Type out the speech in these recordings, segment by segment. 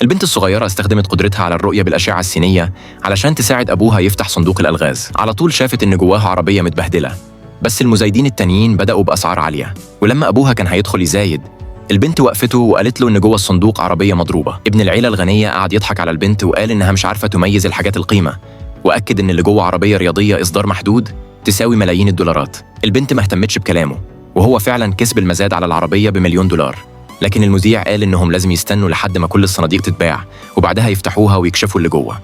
البنت الصغيرة استخدمت قدرتها على الرؤية بالأشعة السينية علشان تساعد أبوها يفتح صندوق الألغاز. على طول شافت إن جواها عربية متبهدلة، بس المزايدين التانيين بدأوا بأسعار عالية. ولما أبوها كان هيدخل يزايد، البنت وقفته وقالت له إن جوه الصندوق عربية مضروبة. ابن العيلة الغنية قعد يضحك على البنت وقال إنها مش عارفة تميز الحاجات القيمة، وأكد إن اللي جوه عربية رياضية إصدار محدود تساوي ملايين الدولارات. البنت ما اهتمتش بكلامه، وهو فعلا كسب المزاد على العربية ب1,000,000 دولار. لكن المذيع قال إنهم لازم يستنوا لحد ما كل الصناديق تتباع وبعدها يفتحوها ويكشفوا اللي جوه.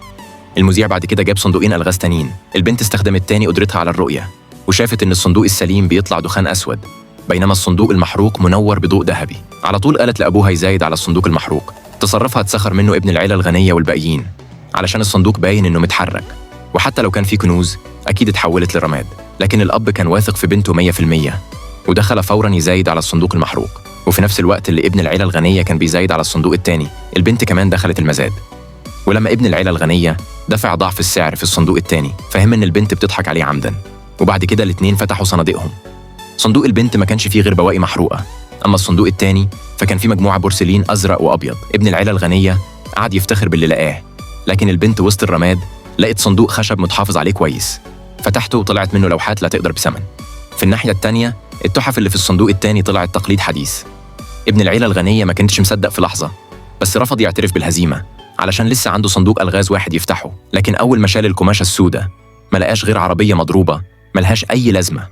المذيع بعد كده جاب صندوقين ألغاز تانيين. البنت استخدمت تاني قدرتها على الرؤية وشافت إن الصندوق السليم بيطلع دخان أسود، بينما الصندوق المحروق منور بضوء ذهبي. على طول قالت لأبوها يزايد على الصندوق المحروق. تصرفها اتسخر منه ابن العيلة الغنية والباقيين، علشان الصندوق باين إنه متحرك، وحتى لو كان فيه كنوز أكيد اتحولت لرماد. لكن الأب كان واثق في بنته 100%، ودخل فورا يزايد على الصندوق المحروق. وفي نفس الوقت اللي ابن العيلة الغنية كان بيزايد على الصندوق التاني، البنت كمان دخلت المزاد. ولما ابن العيلة الغنية دفع ضعف السعر في الصندوق التاني، فهم إن البنت بتضحك عليه عمدا. وبعد كده الاتنين فتحوا صناديقهم. صندوق البنت ما كانش فيه غير بواقي محروقة، أما الصندوق التاني فكان فيه مجموعة بورسلين أزرق وأبيض. ابن العيلة الغنية قعد يفتخر باللي لقاه، لكن البنت وسط الرماد لقت صندوق خشب متحافظ عليه كويس، فتحته وطلعت منه لوحات لا تقدر بثمن. في الناحية التانية التحف اللي في الصندوق التاني طلعت تقليد حديث. ابن العيلة الغنية ما كانش مصدق في لحظة، بس رفض يعترف بالهزيمة علشان لسه عنده صندوق ألغاز واحد يفتحه. لكن أول ما شال القماشة السوداء ما لقاش غير عربية مضروبة ملهاش أي لازمة.